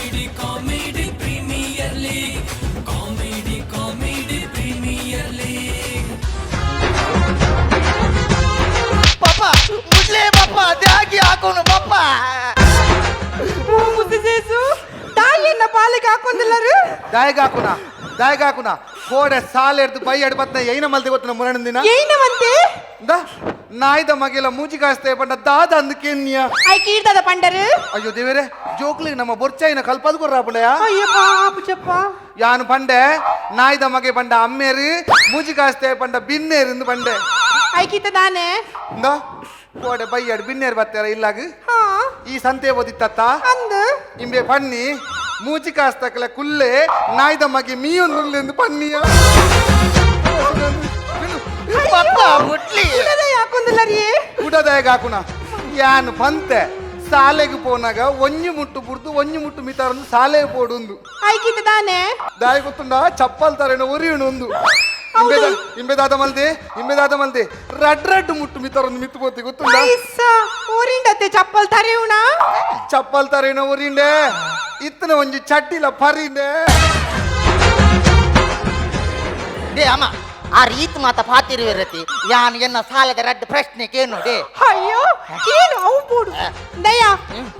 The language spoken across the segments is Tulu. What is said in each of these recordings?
Comedy comedy premier league, comedy comedy premier league. ಪಾಪ ಮುಡ್ಲೆ ಪಾಪ ದ್ಯಾಗಿ ಹಾಕೋನು ಪಾಪ. ಮುಸಿಸೇಸು ತಾಯಿಯನ್ನ ಪಾಲಿಗೆ ಹಾಕೊಂದಿಲ್ಲರು. ದಾಯಗಾಕುನ ದಾಯಗಾಕುನ ಕೋಡೆ ಸಾಲೆಡ್ದು ಬೈ ಎಡ್ ಬತ್ನ ಏನ ಮಲ್ದಿ ಗೊತ್ತನ ಮುರಣಂದಿನ. ಏನವಂತೆ? ಇಂದ ನಾಯ್ದ ಮಗಿಲ ಮೂಜಿ ಕಾಸ್ತೆ ಪಂಡ ದಾದ ಅಂದ್ ಕೆನ್ಯ. I ಕೀರ್ತದ ಪಂಡರು. ಅಯ್ಯೋ ದೇವರೇ, ಜೋಕ್ಲಿಗೆ ನಮ್ಮ ಬೊರ್ಚಾಯಿನ ಕಲ್ಪದ್ ಕೊರ್ರಾ ಪಂಡಯ. ಅಯ್ಯೋ ಪಾಪ ಚಪ್ಪ. ಯಾನು ಪಂಡೆ ನಾಯ್ದ ಮಗೆ ಪಂಡ ಅಮ್ಮೇರು, ಮೂಜಿ ಕಾಸ್ತೆ ಪಂಡ ಬಿನ್ನೇರು ಇಂದು ಪಂಡೆ. I ಕೀತದಾನೆ? ಇಂದ ಕೋಡೆ ಬೈ ಎಡ್ ಬಿನ್ನೇರು ಬತ್ತಾರ ಇಲ್ಲಾಗ. ಹಾ. ಈ ಸಂತೆ ಓದಿತ್ತತ್ತ. ಅಂದು. ಇಂಬೆ ಪನ್ನಿ ಮೂಜಿ ಕಾಸ್ತಕಲ ಕುಲ್ಲೆ ನಾಯ್ದ ಮಗೆ ಮೀಯೊಂದು ಪನ್ನಿಯ. ಪಾಪ ಮುಡ್ಲಿ. ಹಾಕೊಂದಿಲ್ಲರಿ. ಕುಡದಾಯಗ ಹಾಕುನ ಯಾನು ಪಂತೆ ಸಾಲೆಗೆ ಪೋನಾಗ ಒಂಜಿ ಮುಟ್ಟು ಬುಡ್ದು ಒಂಜಿ ಮುಟ್ಟು ಮಿತಾರೊಂದು ಸಾಲೆ ಪೋಡುಂದು. I ಕೀತದಾನೆ? ದಾಯ ಗೊತ್ತುಂಡ ಚಪ್ಪಲ್ ತರೇಣ ಒರಿಯುಣುಂದು. ಇಂಬೆದಾದ ಮಲ್ದೆ ಇಂಬೆದಾದ ಮಲ್ದೆ ರಡ್ ರಡ್ ಮುಟ್ಟು ಮಿತಾರೊಂದು ಮಿತ್ತು ಪೋತಿ ಗೊತ್ತುಂಡ. ಐಸ ಊರಿಂಡತ್ತೆ ಚಪ್ಪಲ್ ತರೆಯುಣ. ಚಪ್ಪಲ್ ತರೇಣ ಒರಿಂಡೆ ಇತ್ತನ ಒಂಜಿ ಚಟ್ಟಿಲ ಪರಿಂಡೆ. ಡೇ ಅಮ್ಮ, ಆ ರೀತಿ ಮಾತ ಪಾತಿರುವಿರತಿ ಯಾನ್ ಎನ್ನ ಸಾಲದ ರಡ್ಡು ಪ್ರಶ್ನೆ ಕೇನು ಡೇ. ಅಯ್ಯೋ ಏನು ಅವು ಬೋಡು ದಯ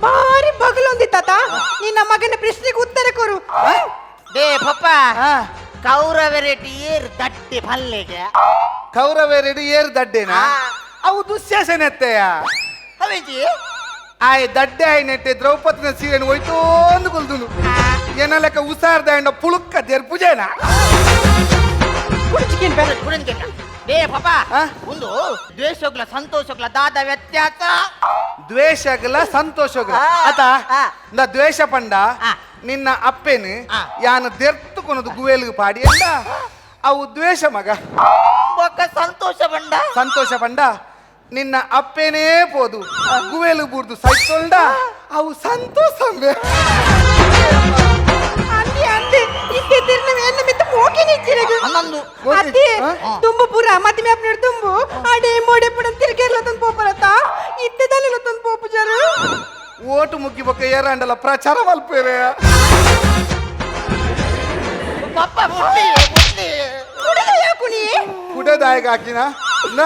ಬಾರಿ ಬಗಲೊಂದಿತ್ತಾತ ನಿನ್ನ ಮಗನ ಪ್ರಶ್ನೆಗೆ ಉತ್ತರ ಕೊರು. ಡೇ ಪಪ್ಪ, ಕೌರವರೆಡ್ಡಿ ಏರು ದಡ್ಡೆ ಪಲ್ಲೆಗೆ? ಕೌರವೆರಡು ಏರು ದಡ್ಡೇನಾ? ಆ. ಅವು ದುಶ್ಯಾಸನೆತ್ತೆಯ. ಅವೇಜಿ. ಆಯ್ ದಡ್ಡೆ ಆಯ್ ನೆಟ್ಟೆ ದ್ರೌಪದಿನ ಸೀರೆನು ಹೋಯ್ತೋಂದು ಕೊಲ್ದುನು. ಏನ ಲೆಕ್ಕ ಉಸಾರ್ದ ಅಂಡ ಪುಳುಕ್ಕ ದೇರ್ ಪೂಜೆನಾ. ಕುಡಿಚಿಕಿನ್ ಬೇ. ಕುಡಿನ್ಕೆಟ್ಟ. ಡೇ ಪಪ್ಪ. ಆ? ಒಂದು ದ್ವೇಷಗ್ಲ ಸಂತೋಷಗ್ಲ ದಾದ ವ್ಯತ್ಯಾಸ? ದ್ವೇಷಗಲ ಸಂತೋಷಗಲ ಆ, ಅತ ಆ. ನ ದ್ವೇಷ ಪಂಡ ಆ. ನಿನ್ನ ಅಪ್ಪೇನು ಆ. ಯಾನು ದೆರ್ತುಕೊನದು ಗುವೇಲ್ಗೆ ಪಾಡಿ ಅಂಡ ಅವು ದ್ವೇಷ ಮಗ. ಒಕ್ಕ ಸಂತೋಷ ಬಂಡ? ಸಂತೋಷ ಪಂಡ ನಿನ್ನ ಅಪ್ಪೇನೇ ಪೋದು ಗುವೇಲು ಬೂರ್ದು ಸೈತೊಂಡ ಅವು ಸಂತೋಷ. ಅಂದಿ ಅಂದಿ ಇತ್ತೆ ತಿರ್ನ ಎನ್ನ ಮಿತ್ತ ಮೋಕಿನಿ ಇಚ್ಚಿರಗು. ಅನ್ನೊಂದು. ಮೋಕಿ, ಅತ್ತೆ. ಆ? ತುಂಬು ಪೂರ ಮತಿ ಮ್ಯಾಪ್ ತುಂಬು ಅಡೆ ಮೋಡೆ ಪುಡ ತಿರ್ಗೇರ್ಲ ತಂದು ಪೋಪರತ್ತ ಇತ್ತೆದಲ್ಲ ತಂದು ಪೋಪು ಜರು. ಓಟು ಮುಗ್ಗಿ ಬೊಕ್ಕ ಏರಾಂಡಲ ಪ್ರಚಾರ ಮಲ್ಪೇರೆ. ಪಪ್ಪ ಮುಡ್ಲಿ ಮುಡ್ಲಿ. ಕುಡಿದ ಯಾಕುನಿ? ಕುಡದಾಯಗ ಹಾಕಿನ ನ,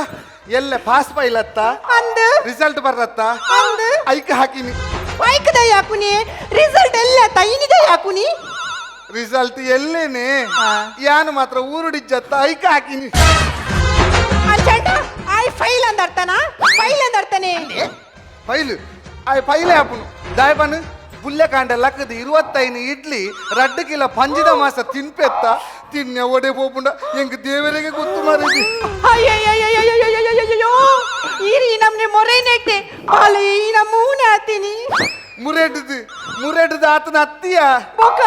ಎಲ್ಲ ಪಾಸ್ ಪೈಲತ್ತ. ಅಂದು. ರಿಸಲ್ಟ್ ಬರ್ರತ್ತ. ಅಂದು. ಐಕ್ ಹಾಕಿನಿ. ಬೈಕ್ದ ಯಾಕುನಿ? ರಿಸಲ್ಟ್ ಎಲ್ಲ ತೈನಿದ ಯಾಕುನಿ? ರಿಸಲ್ಟ್ ಎಲ್ಲೇನೆ ಯಾನು ಮಾತ್ರ ಊರುಡಿಜ್ಜತ್ತ ಐಕ್ ಹಾಕಿನಿ. ಅಂಚಂಡ I file ಅಂದ ಅರ್ಥನಾ? ಫೈಲ್ ಅಂದ ಅರ್ಥನೇ? ಫೈಲು ಆಯ್ ಫೈಲೇ ಹಾಪುನು ದಾಯಪನು ಬುಲ್ಲೆ ಕಾಂಡ ಲಕ್ಕದ 25 ಇಡ್ಲಿ ರಡ್ಡು ಕಿಲ ಪಂಜಿದ ಮಾಸ ತಿನ್ಪೆತ್ತ ತಿನ್ನೆ ಒಡೆ ಪೋಪುಂಡ ಎಂಕ್ ದೇವರಿಗೆ ಗೊತ್ತು ಮಾರಿದಿ. ಅಯ್ಯಯ್ಯಯ್ಯಯ್ಯಯ್ಯಯ್ಯಯ್ಯಯ್ಯೋ, ಈರಿ ನಮ್ನೆ ಮೊರೆನೆಟ್ಟೆ ಬಾಲೆ ಈ ನಮೂನೆ ಆತೀನಿ. ಮುರೆಡ್ದು ಮುರೆಡ್ದು ಆತನ ಅತ್ತಿಯ. ಬೊಕ?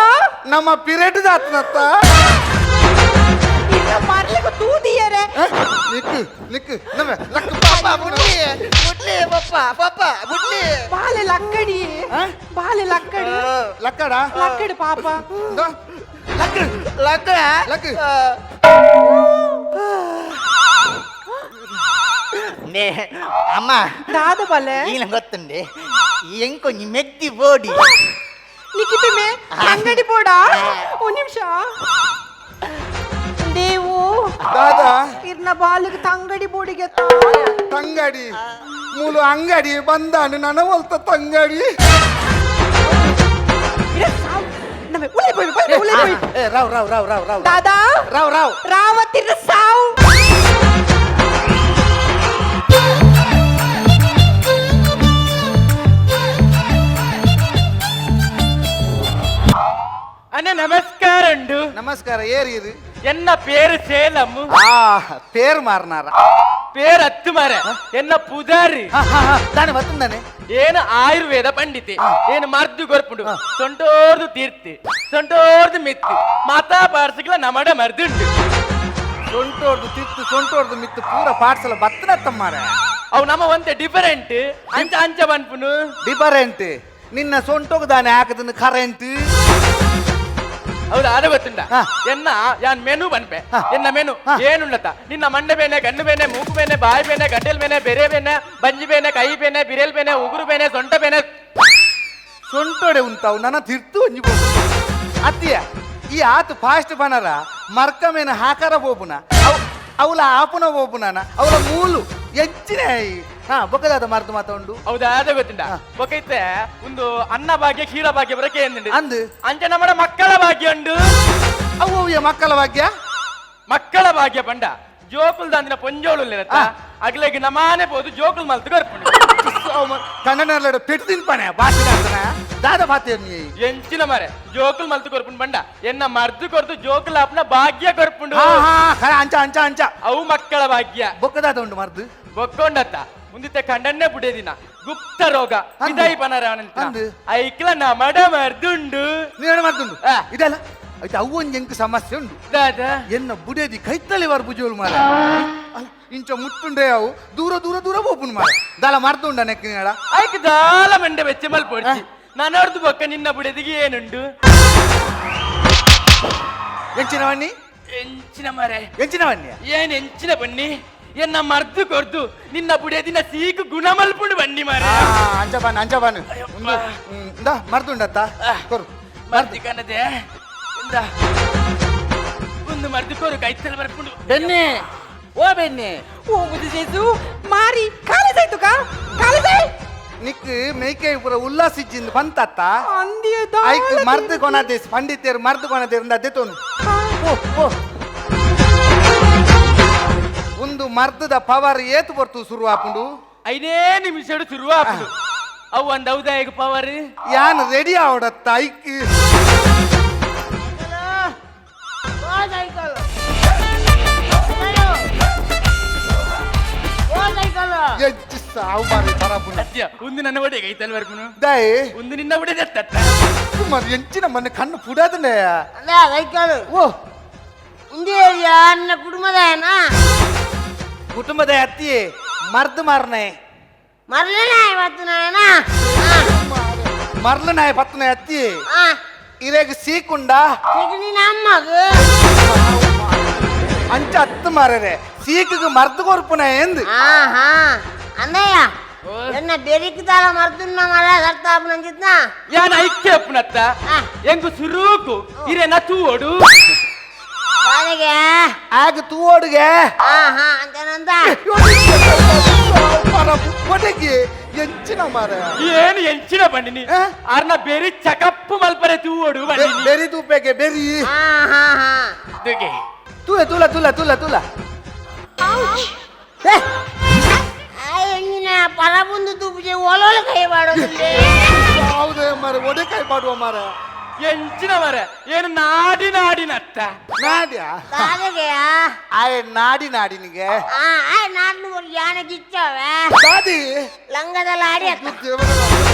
ನಮ್ಮ ಪಿರೆಡ್ದು ಆತನತ್ತ. ಇನ್ನ ಮರ್ಲಿಗೆ ತೂದಿಯರೆ. ನಿಕ್ಕು ನಿಕ್ಕು ನಮ್ಮ ಲಕ್ಕ. ಪಪ್ಪ ಮುಡ್ಲಿ ಮುಡ್ಲಿ ಪಪ್ಪ ಪಪ್ಪ ಮುಡ್ಲಿ. ಬಾಲೆ ಲಕ್ಕಡಿ. ಆ? ಬಾಲೆ ಲಕ್ಕಡಿ. ಲಕ್ಕಡ. ಲಕ್ಕಡಿ ಪಾಪ. ಇಂದೋ, ಲಕ್ಕು. ಲಕ್ಕ. ಲಕ್ಕ. ನೇ ಅಮ್ಮ. ದಾದ ಬಾಲೆ. ಈನ ಗೊತ್ತುಂಡೆ ಎಂಕೊಂಜಿ ಮೆಗ್ದಿ ಬೋಡಿ. ನಿಖಿತ ಮೇ ಅಂಗಡಿ ಬೋಡ ಒಂದ್ ನಿಮಿಷ ದೇವು. ದಾದಾ. ಇರ್ನ ಬಾಲಿಗೆ ತಂಗಡಿ ಬೋಡಿಗೆ. ತಂಗಡಿ ಮೂಲು ಅಂಗಡಿ ಬಂದಾನು ನನವಲ್ತ ತಂಗಡಿ. ನಮ್ಮ ಉಳಿ ಬೋಯ್ ಬೋಯ್ ಉಳಿ ಬೋಯ್. ಏ ರಾವ್ ರಾವ್ ರಾವ್ ರಾವ್ ರಾವ್. ದಾದಾ. ರಾವ್ ರಾವ್. ರಾವತಿರ ಸಾವು. ಅಣ್ಣ ನಮಸ್ಕಾರ ಉಂಡು. ನಮಸ್ಕಾರ, ಏರಿ ಇದು? ಎನ್ನ ಪೇರು ಸೇಲಂ. ಆ ಪೇರ್ ಮಾರ್ನಾರ. ಪೇರು ಅತ್ತು ಮಾರ, ಎನ್ನ ಪೂಜಾರಿ. ದಾನೆ ಬತ್ತಂದಾನೆ. ಏನು ಆಯುರ್ವೇದ ಪಂಡಿತೆ, ಏನು ಮರ್ದು ಗೊರ್ಪುಂಡು. ಸೊಂಟೋರ್ದು ತೀರ್ತಿ ಸೊಂಟೋರ್ದು ಮಿತ್ತಿ ಮಾತಾ ಪಾರ್ಸಿಗಳ ನಮಡ ಮರ್ದುಂಡು. ಸೊಂಟೋರ್ದು ತಿತ್ತು ಸೊಂಟೋರ್ದು ಮಿತ್ತು ಪೂರ ಪಾರ್ಸಲ ಬತ್ತನತ್ತಮ್ಮಾರ. ಅವು ನಮ್ಮ ಒಂತೆ ಡಿಫರೆಂಟ್ ಅಂಚ ಅಂಚ ಬನ್ಪುನು. ಡಿಫರೆಂಟ್ ನಿನ್ನ ಸೊಂಟೋಗ್ ದಾನೆ ಹಾಕದನ್ನು ಕರೆಂಟ್. ಹೌದಾ? ಅದ ಗೊತ್ತುಂಡ. ಹಾ. ಎನ್ನ ಯಾನ್ ಮೆನು ಬನ್ಪೆ. ಹಾ. ಎನ್ನ ಮೆನು ಹಾ. ಏನುಂಡತ? ನಿನ್ನ ಮಂಡೆ ಬೇನೆ, ಗಣ್ಣು ಬೇನೆ, ಮೂಗು ಬೇನೆ, ಬಾಯಿ ಬೇನೆ, ಗಡ್ಡೆಲ್ ಬೇನೆ, ಬೆರೆ ಬೇನೆ, ಬಂಜಿ ಬೇನೆ, ಕೈ ಬೇನೆ, ಬಿರೆಲ್ ಬೇನೆ, ಉಗುರು ಬೇನೆ, ಸೊಂಟ ಬೇನೆ. ಸೊಂಟೊಡೆ ಉಂತಾವು ನನ್ನ ತಿರ್ತು ಒಂಜಿ ಪೋಪುನ ಅತ್ತಿಯ ಈ ಆತು ಫಾಸ್ಟ್ ಬನರ ಮರ್ಕಮೇನ ಹಾಕರ ಪೋಪುನ ಅವು ಅವಲ ಆಪುನ ಪೋಪುನ ಅವಲ ಮೂಲು ಹೆಚ್ಚಿನ ಹಾ ಬೊಕ್ಕದಾದ ಮರ್ದು ಮಾತ ಉಂಡು. ಹೌದಾ, ಅದೇ ಗೊತ್ತುಂಡ. ಒಕೈತೆ ಒಂದು ಅನ್ನ ಭಾಗ್ಯ ಕ್ಷೀರ ಭಾಗ್ಯ ಬರಕೆ ಎಂದುಂಡು. ಅಂದು. ಅಂಚೆ ನಮ್ಮಡ ಮಕ್ಕಳ ಭಾಗ್ಯ ಉಂಡು. ಅವು ಅವು ಮಕ್ಕಳ ಭಾಗ್ಯ. ಮಕ್ಕಳ ಭಾಗ್ಯ ಪಂಡ ಜೋಕುಲ್ ದಾಂದಿನ ಪೊಂಜೋಳು ಅಗ್ಲೆಗ್ ನಮಾನೆ ಪೋದು ಜೋಕುಲ್ ಮಲ್ತು ಕೊರ್ಪುಂಡು. ಕನ್ನಡ ಪೆಟ್ಟು ತಿನ್ಪಾನೆ ಭಾಷೆ ದಾದ ಭಾತೆ ನೀ. ಎಂಚಿನ ಮರೆ, ಜೋಕುಲ್ ಮಲ್ತು ಕೊರ್ಪುಂಡು ಬಂಡ ಎನ್ನ ಮರ್ದು ಕೊರ್ದು ಜೋಕುಲ್ ಆಪ್ನ ಭಾಗ್ಯ ಕೊರ್ಪುಂಡು. ಹಾ ಹಾ ಖರೆ, ಅಂಚ ಅಂಚ ಅಂಚ. ಅವು ಮಕ್ಕಳ ಭಾಗ್ಯ. ಬೊಕ್ಕದಾದ ಉಂಡು ಮರ್ದು. ಬೊಕ್ಕೊಂಡತ್ತ ಮುಂದಿತ್ತೆ ಕಂಡನ್ನೇ ಪುಡೇದಿನ ಗುಪ್ತ ರೋಗ. ಅಂದು. ವಿದಾಯಿ ಪನರ. ಅಂದು. ಐಕ್ಲ ನಮಡ ಮರ್ದುಂಡು. ನೀನು ಮರ್ದುಂಡು. ಆ. ಇದಲ್ಲ ಆಯ್ತು, ಅವು ಒಂಜಿ ಎಂಕ್ ಸಮಸ್ಯೆ ಉಂಡು. ದಾದ? ಎನ್ನ ಬುಡೇದಿ ಕೈತಲೆ ವಾರ್ ಬುಜೋಳು ಮಾರ. ಅಲ್ಲ, ಇಂಚ ಮುಟ್ಟುಂಡೆ ಅವು ದೂರ ದೂರ ದೂರ ಪೋಪುಂಡು ಮಾರ. ದಾಲ ಮರ್ದುಂಡ ನೆಕ್ಕಿನಾಡ. ಐಕ್ ದಾಲ ಮಂಡೆ ಬೆಚ್ಚ ಮಲ್ಪೊಡ್ಚಿ. ನನರ್ದು ಬೊಕ್ಕ ನಿನ್ನ ಬುಡೇದಿಗೆ ಏನುಂಡು? ಎಂಚಿನವಣ್ಣಿ? ಎಂಚಿನ ಮರೆ? ಎಂಚಿನವಣ್ಣಿಯ? ಏನ್ ಎಂಚಿನ ಬನ್ನಿ, ಎನ್ನ ಮರ್ದು ಕೊರ್ದು ನಿನ್ನ ಬುಡೇದಿನ ಸೀಕು ಗುಣ ಮಲ್ಪುಂಡು ಬನ್ನಿ ಮಾರ. ಅಂಚ ಬನ್ನಿ, ಅಂಚ ಬನ್ನಿ. ಅಯ್ಯಪ್ಪ. ಇಂದ ಮರ್ದುಂಡತ್ತ ಕೊರು. ಮರ್ದು ಕನದೆ ಇಂದ ಒಂದು ಮರ್ದು ಕೊರು, ಕೈತಲ್ ಬರ್ಪುಂಡು. ಬೆನ್ನಿ, ಓ ಬೆನ್ನಿ. ಓ ಬುದ್ಧಿ ಮಾರಿ ಕಾಲೇಜ್ ಆಯ್ತು ಕಾ ಕಾಲೇಜ್. ನಿಕ್ ಮೇಕೆ ಪೂರ ಉಲ್ಲಾಸಿಜ್ಜಿಂದ ಬಂತತ್ತ. ಅಂದಿಯ. ಐಕ್ ಮರ್ದು ಕೊನದೇಸ್ ಪಂಡಿತೇರು ಮರ್ದು ಕೊನದೇರು ಅದೇ ತೋನು. ಓ ಓ ಒಂದು ಮರ್ದದ ಪವರ್ ಏತು ಬರ್ತು ಶುರು ಆಪುಂಡು? ಐದೇ ನಿಮಿಷಡು ಶುರು ಆಪುಂಡು. ಅವು ಒಂದ್ ಹೌದಾ ಈಗ ಪವರ್. ಯಾನ್ ರೆಡಿ ಆವಡತ್ತ ಐಕ್. ಓ ಸೈಕಲ್, ಓ ಸೈಕಲ್. ಎಜ್ಜಿ ಸಾವು ಮಾರಿ ಬರಪುಂಡು. ಸತ್ಯ, ಒಂದು ನನ್ನ ಒಡೆಗೆ ಐತಲ್ ಬರ್ಪುನು. ದಾಯೆ? ಒಂದು ನಿನ್ನ ಒಡೆದತ್ತ. ಮರ್ ಎಂಚಿನ ಮೊನ್ನೆ ಕಣ್ಣು ಪುಡಾದನೆ. ಅಲ್ಲ ಸೈಕಲ್. ಓ. ಇಂದೇ ಅನ್ನ ಕುಟುಂಬದಾಯನ. ಕುಟುಂಬದ ಅತ್ತಿಯೇ ಮರ್ದು ಮಾರನೆ. ಮರಲನ ಇವತ್ತು ನಾನ. ಮರ್ಲು ನಾಯ ಪತ್ತನ ಅತ್ತಿಯೇ. ಇರೇಗ ಸೀಕುಂಡ. ನಿನ್ನ ಅಮ್ಮಗ. ಅಂಚ ಹತ್ತು ಮಾರರೆ ಸೀಕಿಗೆ ಮರ್ದು ಕೊರ್ಪುನ ಎಂದು. ಆಹಾ ಅన్నಯ್ಯ, ಎನ್ನ ಬೆರಿಕಿದಾಲ ಮರ್ದುನ್ನ ಮರ ಸರ್ತಾಪನಂಚಿತ್ನ. ಯಾನ್ ಐಕ್ಯ ಅಪ್ಪನತ್ತ. ಎಂಗು ಸುರೂಕು ಇರೇನ ತೂವೋಡು. ಬಾಳೆಗೆ. ಆಗ ತೂವೋಡುಗೆ. ಆಹಾ ಅಂತನಂದ. ಒಡಗಿ ಎಂಚಿನ ಮಾರ. ಏನು ಎಂಚಿನ ಬಂಡಿನಿ? ಆ? ಅರ್ನ ಬೆರಿ ಚಕಪ್ಪು ಮಲ್ಪರೆ ತೂವೋಡು ಬಂಡಿನಿ. ಬೆರಿ ತೂಪೆಗೆ ಬೆರಿ. ಆಹಾ ಹಾ. ದುಗೆ. ತೂಲ ತೂಲ ತೂಲ ತೂಲ ತೂಲ. ಎಂಗಿನ ಪರಬುಂದು ತೂಪುಜೆ ಒಲೊಲ ಕೈ ಮಾಡೋದಿಲ್ಲ. ಹೌದೇ ಮಾರ, ಒಡೆ ಕೈ ಮಾಡುವ ಮಾರ. ಎಂಚಿನ ಮರ, ಏನು ನಾಡಿ ನಾಡಿನತ್ತ. ನಾಡ್ಯಾ? ದಾದಗೆಯ. ಆಯ್ ನಾಡಿ ನಾಡಿನಿಗೆ. ಆ ಆಯ್ ನಾಡ್ನು ಒಂದು ಯಾನೆ ಗಿಚ್ಚವೆ. ದಾದಿ. ಲಂಗದಲ್ಲ ಆಡಿ ಅತ್ತ.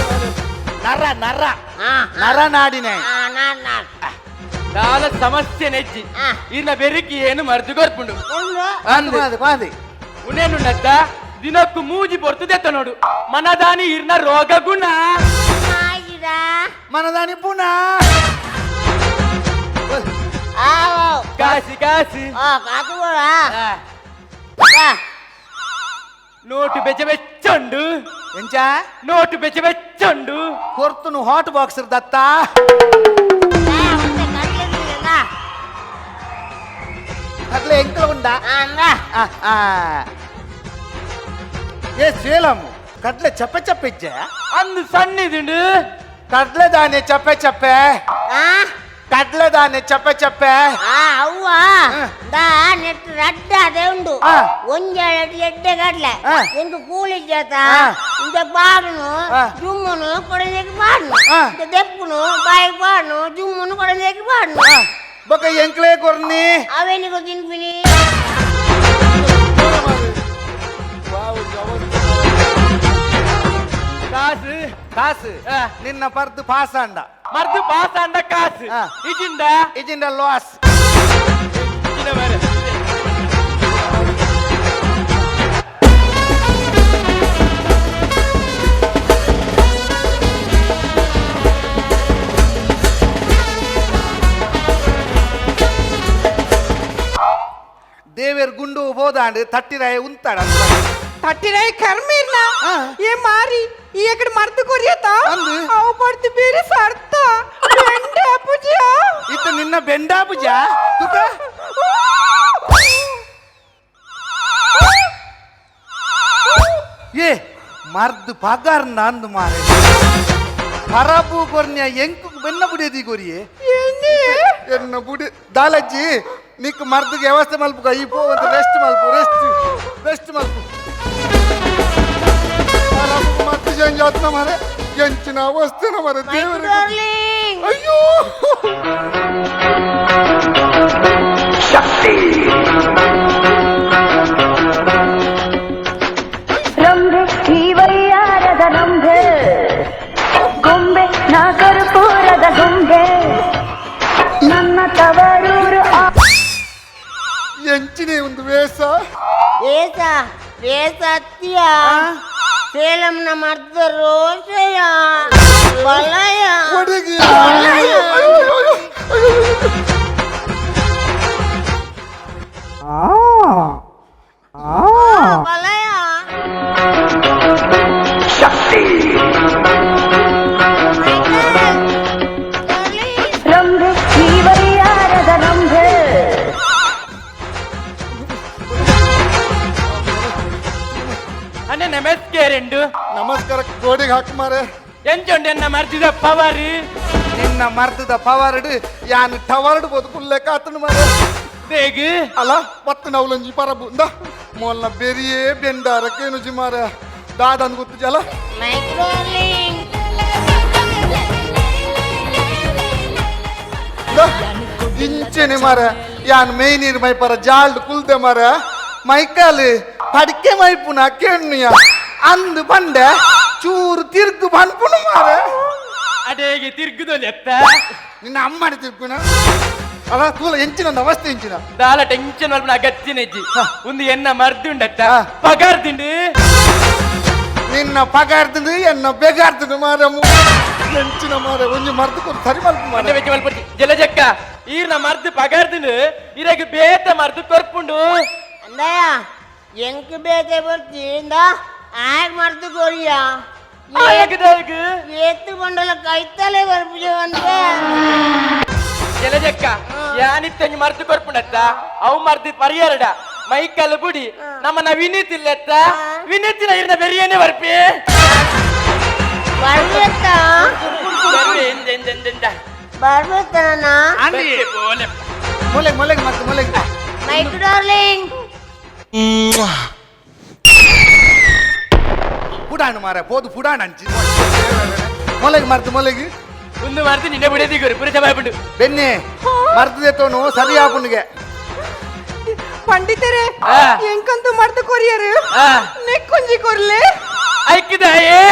ನರ ನರ. ಆ. ನರ ನಾಡಿನೇ. ಆ ನಾಡ್ ನಾಡ್. ದಾಲ ಸಮಸ್ಯೆ ನೆಜ್ಜಿ. ಆ. ಇನ್ನ ಬೆರಿಕಿ ಏನು ಮರ್ದು ಕೊರ್ಪುಂಡು. ಒಂದು. ಅಂದು. ಬಾದಿ. ಉನೇನುಂಡತ್ತ ದಿನಕ್ಕೂ ಮೂಜಿ ಪೊರ್ತು ನೋಡು ಮನದಾನಿ ಇರ್ನ ರೋಗ ಗುಣ. ಆಗಿದ. ಮನದಾನಿ ಪುನಃ. ಆವೋ. ಕಾಸಿ ಕಾಸಿ. ಆ ಕಾತು ಬೋಡ. ಆ, ನೋಟು ಬೆಚ್ಚ ಬೆಚ್ಚುಂಡು. ಎಂಚ? ನೋಟು ಬೆಚ್ಚ ಬೆಚ್ಚುಂಡು. ಕೊರ್ತುನು ಹಾಟ್ ಬಾಕ್ಸ್ ದತ್ತ. ಅట్లా ಎಂಕಲ ಉಂಡಾ? ಆ, ಆ. ಏ ಶೀಲಮ್ಮು, ಕಡ್ಲೆ ಚಪ್ಪೆ ಚಪ್ಪೆ ಇಜ್ಜೆ. ಅಂದು ಸಣ್ಣಿದುಂಡು. ಕಡ್ಲೆ ದಾನೆ ಚಪ್ಪೆ ಚಪ್ಪೆ. ಕಡ್ಲೆ ದಾನೆ ಚಪ್ಪೆ ಚಪ್ಪೆ. ಅವ್ವ ದಾ ನೆಟ್ ರಡ್ಡ ಅದೇ ಉಂಡು. ಒಂಜೆರಡು ಎಡ್ಡೆ ಕಡ್ಲೆ. ಎಂಕ್ ಕೂಲಿ ಜಾತ. ಇಂಚ ಪಾಡುನು. ಜುಮ್ಮುನು ಕೊಡಂಜೆಗೆ ಪಾಡುನು. ಇಂಚ ದೆಪ್ಪುನು ಬಾಯಿಗೆ ಪಾಡುನು, ಜುಮ್ಮುನು ಕೊಡಂಜೆಗೆ ಪಾಡುನು. ಬೊಕ ಎಂಕ್ಲೇ ಕೊರ್ನಿ. ಅವೇನಿಗು ತಿನ್ಪಿನಿ. ಕಾಸು. ಕಾಸು. ನಿನ್ನ ಪರ್ದು ಪಾಸಾಂಡ. ಮರ್ದು ಪಾಸಾಂಡ ಕಾಸು. ಇಜಿಂದ. ಇಜಿಂದ ಲಾಸ್. ಇಜಿನ ಮರೆ. ದೇವೇರ್ ಗುಂಡು ಹೋದಾಂಡ್ ತಟ್ಟಿರಾಯ ಉಂತಾಡ. ತಟ್ಟಿರಾಯ ಕರ್ಮೀರ್ನ. ಆ. ಏ ಮಾರಿ, ಈ ಎಕಡೆ ಮರ್ದು ಕೊರಿಯತ. ಅಂದು. ಅವು ಪಡ್ತು ಬೇರೆ. ಸರ್ತ ಬೆಂಡೆ ಅಪ್ಪುಜಿಯ. ಇತ್ತ ನಿನ್ನ ಬೆಂಡಾಪುಜ ತುಕ. ಏ ಮರ್ದು ಪಗಾರ್ ನಂದು ಮಾರೆ ಪರಬು ಕೊರ್ನ್ಯ ಎಂಕು ಬೆನ್ನ ಬುಡಿಯದಿ ಕೊರಿಯೇ. ಎನ್ನೆ? ಎನ್ನ ಬುಡಿ ದಾಲಜ್ಜಿ ನಿಕ್ ಮರ್ದಿಗೆ ವ್ಯವಸ್ಥೆ ಮಲ್ಪುಕ ಈ ಪೋ ಅಂತ ರೆಸ್ಟ್ ಮಲ್ಪು, ರೆಸ್ಟ್ ರೆಸ್ಟ್ ಮಲ್ಪು. ಪರಬು ಮರ್ದು ಚೇಂಜ್ ಆತ್ನ ಮಾರೆ, ಎಂಚಿನ ಅವಸ್ಥೆನ ಮಾರೆ ದೇವರೇ. ಡಾರ್ಲಿಂಗ್. ಅಯ್ಯೋ. ರಂಭೆ ಈ ವೈಯಾರದ ರಂಭೆ, ಗೊಂಬೆ ನಾ ಕರ್ಪೂರದ ಗೊಂಬೆ, ನನ್ನ ತವರೂರು ಆ ಎಂಚಿನೇ ಒಂದು ವೇಷ. ವೇಸ ವೇಸ ಅತ್ತಿಯ, ಸೇಲಂನ ಮರ್ದ ರೋಷಯ ಬಲಯ. ಒಡಗಿ. ಬಲಯ. ಅಯ್ಯೋ, ಅಯ್ಯೋ, ಅಯ್ಯೋ. ಬಲಯ. ರಂಭೆ ಈ ವೈಯಾರದ ರಂಭೆ. ಅಣ್ಣ ನಮಸ್ಕಾರ. ನಮಸ್ಕಾರ ಗೋಡೆಗೆ ಹಾಕು ಮಾರೆ. ಎಂಚೊಂಡು ಎನ್ನ ಮರ್ದಿದ ಪವರ್? ನಿನ್ನ ಮರ್ದದ ಪವರ್ಡ್ ಯಾನು ಟವರ್ಡ್ ಬೋದು ಲೆಕ್ಕ ಆತನು ಮಾರೆ. ಬೇಗ. ಅಲ್ಲ ಪತ್ತು ನವಲಂಜಿ ಪರಬು ಇಂದ ಮೊಲ್ಲ ಬೆರಿಯೇ ಬೆಂಡಾರ ಕೇನುಜಿ ಮಾರ ದಾದನ್ ಗೊತ್ತು ಜಲ. ಮೈಕ್ರೋಲಿಂಗ್. ಇಂಚೆನೆ ಮಾರ, ಯಾನ್ ಮೈ ನೀರು ಮೈಪರ ಜಾಲ್ಡ್ ಕುಲ್ದೆ ಮಾರ, ಮೈಕಾಲು ಪಡಿಕೆ ಮೈಪುನ ಕೇಣ್ಣುಯ ಅಂದು ಬಂಡೆ ಚೂರು ತಿರ್ಗು ಬನ್ಪುನು ಮಾರ. ಅಡೇಗೆ ತಿರ್ಗುದೊಲಿ ಅತ್ತ? ನಿನ್ನ ಅಮ್ಮನ ತಿರ್ಗುನ ಅಲ್ಲ ತೂಲ ಎಂಚಿನ ಒಂದು ಅವಸ್ಥೆ ಎಂಚಿನ. ದಾಲ ಟೆನ್ಷನ್ ಮಲ್ಪನ ಅಗತ್ಯನೆಜ್ಜಿ. ಒಂದು ಎನ್ನ ಮರ್ದುಂಡತ್ತ? ಹಾ. ಪಗಾರ್ದಿಂಡು. ನಿನ್ನ ಪಗಾರ್ದು ಎನ್ನ ಬೆಗಾರ್ದು ಮಾರ, ಎಂಚಿನ ಮಾರ ಒಂಜಿ ಮರ್ದು ಕೊಡು ಸರಿ ಮಲ್ಪ ಮಂಡೆ ಮಾರ. ಬೆಚ್ಚ ಮಲ್ಪಡ್ತಿ ಜಲಜಕ್ಕ, ಈರ್ನ ಮರ್ದು ಪಗಾರ್ದಿಂಡು, ಇರಗ್ ಬೇತ ಮರ್ದು ಕೊರ್ಪುಂಡು. ಅಂದಯ ಎಂಕ್ ಬೇತೆ ಬರ್ತಿ ಇಂದ ಆಗ್ ಮರ್ದು ಕೊರಿಯ. ಆಯಗದಾಗ. ಏತ್ತು ಬಂಡಲ ಕೈತಲೆ ಬರ್ಪುಜೆ ಅಂತ. ಜಲಜಕ್ಕ, ಯಾನಿತ್ತಂಜಿ ಮರ್ದು ಕೊರ್ಪುಂಡತ್ತ, ಅವು ಮರ್ದು ಪರಿಯರಡ ಮೈಕಲ್ ಬುಡಿ ನಮ್ಮನ್ನ ವಿನೀತ್ ಇಲ್ಲತ್ತ, ವಿನೀತಿನ ಇರ್ನ ಬೆರಿಯನೆ ಬರ್ಪಿ. ಬರ್ಬೇಕ? ಬರ್ಪೆ, ಎಂದ ಎಂದ ಎಂದ ಎಂದ. ಬರ್ಬೇಕಣ್ಣ. ಬರ್ಪೆ ಬೋಲೆ. ಮೊಲೆಗ್ ಮೊಲೆಗ್ ಮತ್ತೆ ಮೊಲೆಗ್. Mic darling. ಪುಡಾಣು ಮಾರ ಪೋದು ಪುಡಾಣ ಅಂಚಿ ಮೊಲೆಗ್ ಮರ್ದು ಮೊಲೆಗ್. ಒಂದು ಮರ್ದು ನಿನ್ನೆ ಬಿಡದಿಗೋರು ಪುರುಷ ಬಾಯ್ಬಿಡು. ಬೆನ್ನೆ ಮರ್ದದೆ ತೋನು ಸರಿ ಆಪುನಿಗೆ. ಪಂಡಿತರೇ. ಆ. ಎಂಕಂತೂ ಮರ್ದು ಕೊರಿಯರು. ಆ. ನೆಕ್ಕೊಂಜಿ ಕೊರ್ಲೆ. ಐಕ್ಕಿದಾಯೇ?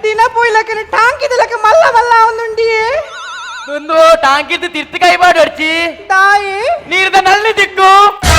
ದಿನ ಪೋಯ್ಲಕನೆ ಟಾಂಕಿದಲಕ ಮಲ್ಲ ಮಲ್ಲ ಅವನುಂಡಿಯೇ. ಒಂದು ಟಾಂಕಿದ್ದು ತಿರ್ತು ಕೈ ಮಾಡೊಡ್ಚಿ. ತಾಯಿ. ನೀರ್ದ ನಲ್ಲಿ ದಿಕ್ಕು.